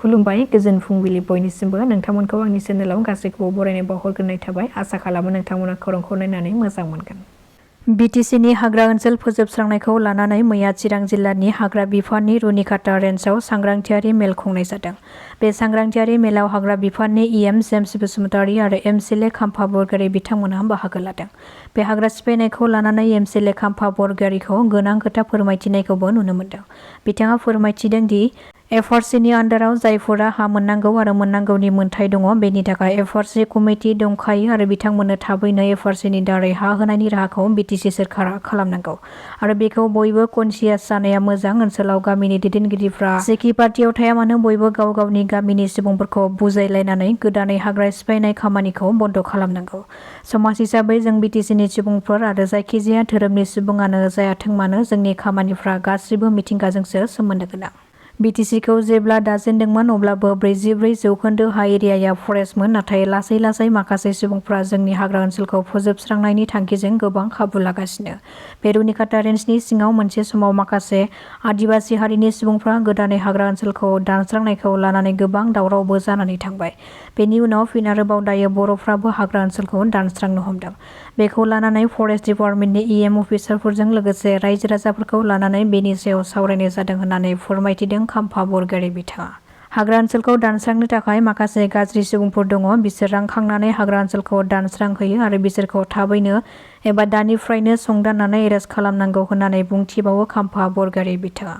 खुलुमबाय गोजोन फुंबिलि बयनिसिमबो नोंथांमोनखौ आंनि चेनेलाव गासैखौबो बरायनाय बावहरग्रोनाय थाबाय आसा खालामो नोंथांमोना खौरांखौ नायनानै मोजां मोनगोन। BTCनि हाग्रा ओनसोल फोजोबस्रांनायखौ लानानै मैया चिरां जिल्लानि हाग्रा बिफाननि रुनिकाटा रेन्जआव सांग्रांथियारि मेल खुंनाय जादों। बे सांग्रांथियारि मेलाव हाग्रा बिफाननि EM जेम्स बसुमतारी आरो MCLA खाम्फा बरगयारी बिथांमोनहा बाहागो लादों। बे हाग्रा सिफायनायखौ लानानै MCLA खाम्फा बरगयारीखौ गोनां खोथा फोरमायथिनायखौबो नुनो मोन्दों। बिथाङा फोरमायथिदों दि FRCनि आन्दाराव जायफोरा हा मोननांगौ आरो मोननांगौनि मोन्थाय दङ बेनि थाखाय FRC कमिटि दंखायो आरो बिथांमोननो थाबैनो FRCनि दारै हा होनायनि राहाखौ BTC सोरखारा खालामनांगौ आरो बेखौ बयबो कनसियास जानाया मोजां। ओनसोलाव गामिनि दैदेनगिरिफ्रा जेखि पार्टियाव थाया मानो बयबो गाव गावनि गामिनि सुबुंफोरखौ बुजायलायनानै गोदानै हाग्रा सिफायनाय खामानिखौ बन्द खालामनांगौ। समाज हिसाबै जों BTCनि सुबुंफोर आरो जायखिजाया धोरोमनि सुबुङानो जायाथों मानो जोंनि खामानिफ्रा गासिबो मिथिंगाजोंसो सोमोन्दो गोनां। BTCखौ जेब्ला दाजेनदोंमोन अब्लाबो 44% हा एरियाया फरेस्टमोन, नाथाय लासै लासै माखासे सुबुंफ्रा जोंनि हाग्रा ओनसोलखौ फोजोबस्रांनायनि थांखिजों गोबां खाबु लागासिनो। बे रुनिकाटा रेन्जनि सिङाव मोनसे समाव माखासे आदिबासि हारिनि सुबुंफ्रा गोदानै हाग्रा ओनसोलखौ दानस्रांनायखौ लानानै गोबां दावरावबो जानानै थांबाय। बेनि उनाव फिन आरोबाव दायो बर'फ्राबो हाग्रा ओनसोलखौ दानस्रांनो हमदों। बेखौ लानानै फरेस्ट डिपार्टमेन्टनि EM अफिसारफोरजों लोगोसे रायजो राजाफोरखौ लानानै बेनि सायाव सावरायनाय जादों होननानै फोरमायथिदों खाम्फा बरगयारी बिथाङा। हाग्रा ओनसोलखौ दानस्रांनो थाखाय माखासे गाज्रि सुबुंफोर दङ। बिसोर रां खांनानै हाग्रा ओनसोलखौ दानस्रांहोयो आरो बिसोरखौ थाबैनो एबा दानिफ्रायनो संदाननानै एरेस्ट खालामनांगौ होननानै बुंथिबावो खाम्फा बरगयारी बिथाङा।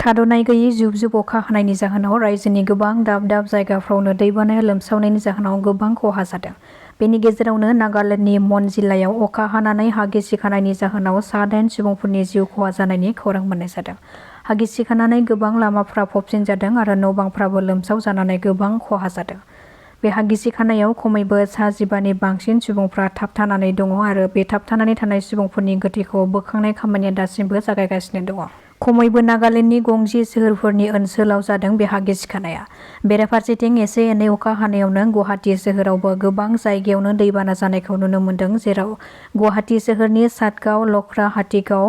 थाद'नाय गैयै जुब जुब अखा हानायनि जाहोनाव रायजोनि गोबां दाब दाब जायगाफ्रावनो दैबानाया लोमसावनायनि जाहोनाव गोबां खहा जादों। बेनि गेजेरावनो नागालेन्डनि मन जिल्लायाव अखा हानानै हा गिसिखानायनि जाहोनाव 9 सुबुंफोरनि जिउ खहा जानायनि खौरां मोननाय जादों। हा गिसिखानानै गोबां लामाफ्रा फबसिनजादों आरो न'-बांफ्राबो लोमसाव जानानै गोबां खहा जादों। बे हा गिसिखानायाव खमैबो 15नि बांसिन सुबुंफ्रा थाबथानानै दङ आरो बे थाबथानानै थानाय सुबुंफोरनि गोथैखौ बोखांनाय खामानिया दासिमबो जागायगासिनो दङ। खमैबो नागालेन्डनि गंजि सोहोरफोरनि ओनसोलाव जादों बे हा गिसिखानाया। बेराफारसेथिं एसे एनै अखा हानायावनो गुवाहाटी सोहोरावबो गोबां जायगायावनो दैबाना जानायखौ नुनो मोन्दों, जेराव गुवाहाटी सोहोरनि सातगाव, लख्रा, हाथिगाव,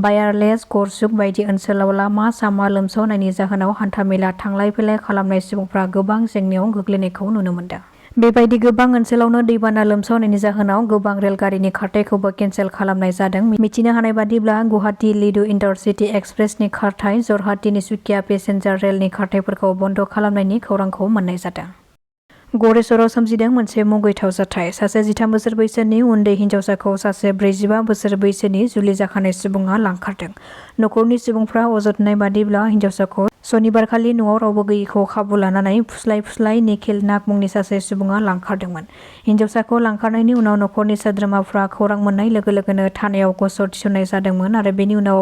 बायारलेस, गरसुक बायदि ओनसोलाव लामा सामा लोमसावनायनि जाहोनाव हान्थामेला थांलाय फैलाय खालामनाय सुबुंफ्रा गोबां जेंनायाव गोग्लैनायखौ नुनो मोन्दों। बेबायदि गोबां ओनसोलावनो दैबाना लोमसावनायनि जाहोनाव गोबां रेलगारिनि खारथायखौबो केन्सेल खालामनाय जादों। मिथिनो हानाय बादिब्ला गुवाहाटी लिडु इन्टारसिटि एक्सप्रेसनि खारथाय, जरहाट तिनिसुकिया पेसेन्जार रेलनि खारथायफोरखौ बन्द खालामनायनि खौरांखौ मोननाय जादों। गरेस्वराव सोमजिदों मोनसे मुगैथाव जाथाय। सासे 13 बोसोर बैसोनि उन्दै हिन्जावसाखौ सासे 45 बोसोर बैसोनि जुलि जाखानाय सुबुङा लांखारदों। नखरनि सुबुंफ्रा अजदनाय बादिब्ला हिन्जावसाखौ सनिबारखालि न'आव रावबो गैयैखौ खाबु लानानै फुस्लाय फुस्लाय निखिल नाग मुंनि सासे सुबुङा लांखारदोंमोन। हिन्जावसाखौ लांखारनायनि उनाव नखरनि सोद्रोमाफ्रा खौरां मोननाय लोगो लोगोनो थानायाव गसर थिसननाय जादोंमोन आरो बेनि उनाव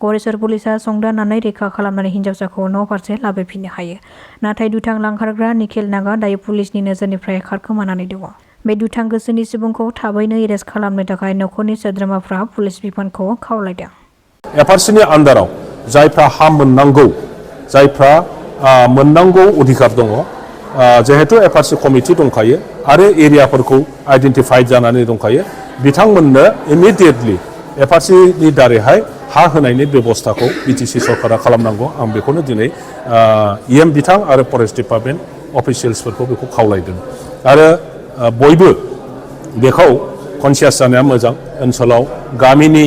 गरेस्वर पुलिसा संदाननानै रैखा खालामनानै हिन्जावसाखौ न' फारसे लाबोफिननो हायो। नाथाय दुथां लांखारग्रा निखिल नागआ दायो पुलिसनि नोजोरनिफ्राय खारखोमानानै दङ। बे दुथां गोसोनि सुबुंखौ थाबैनो एरेस्ट खालामनो थाखाय नखरनि सोद्रोमाफ्रा पुलिस बिफानखौ खावलायदों। FRCनि आन्दाराव जायफ्रा हा मोननांगौ, जायफ्रा मोननांगौ अधिकार दङ, जिहेतु FRC कमिटि दंखायो आरो एरियाफोरखौ आइडेन्टिफाइड जानानै दंखायो, बिथांमोननो इमिडियेटलि FRCनि दारैहाय हा होनायनि बेबस्थाखौ BTC सरकारा खालामनांगौ। आं बेखौनो दिनै EM बिथां आरो फरेस्ट डिपार्टमेन्ट अफिसियेल्सफोरखौ बेखौ खावलायदों आरो बयबो बेखौ कनसियास जानाया मोजां। ओनसोलाव गामिनि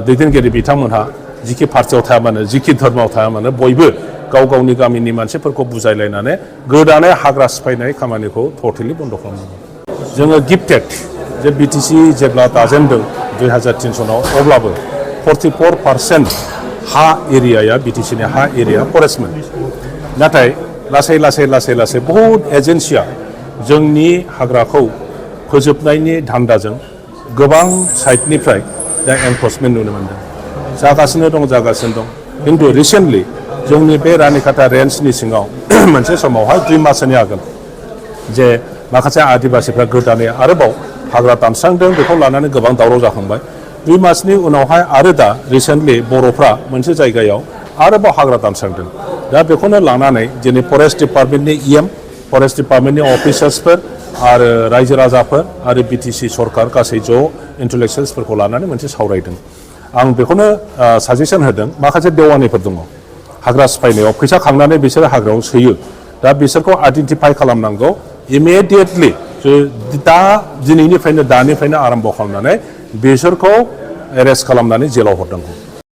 दैदेनगिरि बिथांमोनहा जिखि पार्टियाव थाया मानो, जिखि धर्मआव थाया मानो, बयबो गाव गावनि गामिनि मानसिफोरखौ बुजायलायनानै गोदानै हाग्रा सिफायनाय खामानिखौ टटेलि बन्द खालामनांगौ। जोङो गिफ्टेड जे BTC जेब्ला दाजेनदों 2003 सनाव, अब्लाबो 44% हा एरियाया BTCनि हा एरिया फरेस्टमोन। नाथाय लासै लासै लासै लासै बहुद एजेन्सिया जोंनि हाग्राखौ फोजोबनायनि धान्दाजों गोबां साइडनिफ्राय दा एनफर्समेन्ट नुनो मोन्दों। जागासिनो दं। खिन्थु रिसेन्टलि जोंनि बे रानिकाटा रेन्जनि सिङाव मोनसे समावहाय 2 मासनि आगोल जे माखासे आदिबासिफ्रा गोदानै आरोबाव हाग्रा दानस्रांदों, बेखौ लानानै गोबां दावराव जाखांबाय। 2 मासनि उनावहाय आरो दा रिसेन्टलि बर'फ्रा मोनसे जायगायाव आरोबाव हाग्रा दानस्रांदों। दा बेखौनो लानानै दिनै फरेस्ट डिपार्टमेन्टनि EM, फरेस्ट डिपार्टमेन्टनि अफिसार्सफोर आरो रायजो राजाफोर आरो BTC सरकार गासै ज' इन्टेलेक्सुयेल्सफोरखौ लानानै मोनसे सावरायदों। आं बेखौनो साजेसन होदों, माखासे देवानिफोर दङ, हाग्रा सिफायनायाव फैसा खांनानै बिसोर हाग्रायाव सोयो दा बिसोरखौ आइडेन्टिफाइ खालामनांगौ इमिडियेटलि दा दानिफ्रायनो आरम्भ खालामनानै बिसोरखौ एरेस्ट खालामनानै जेलाव हरनांगौ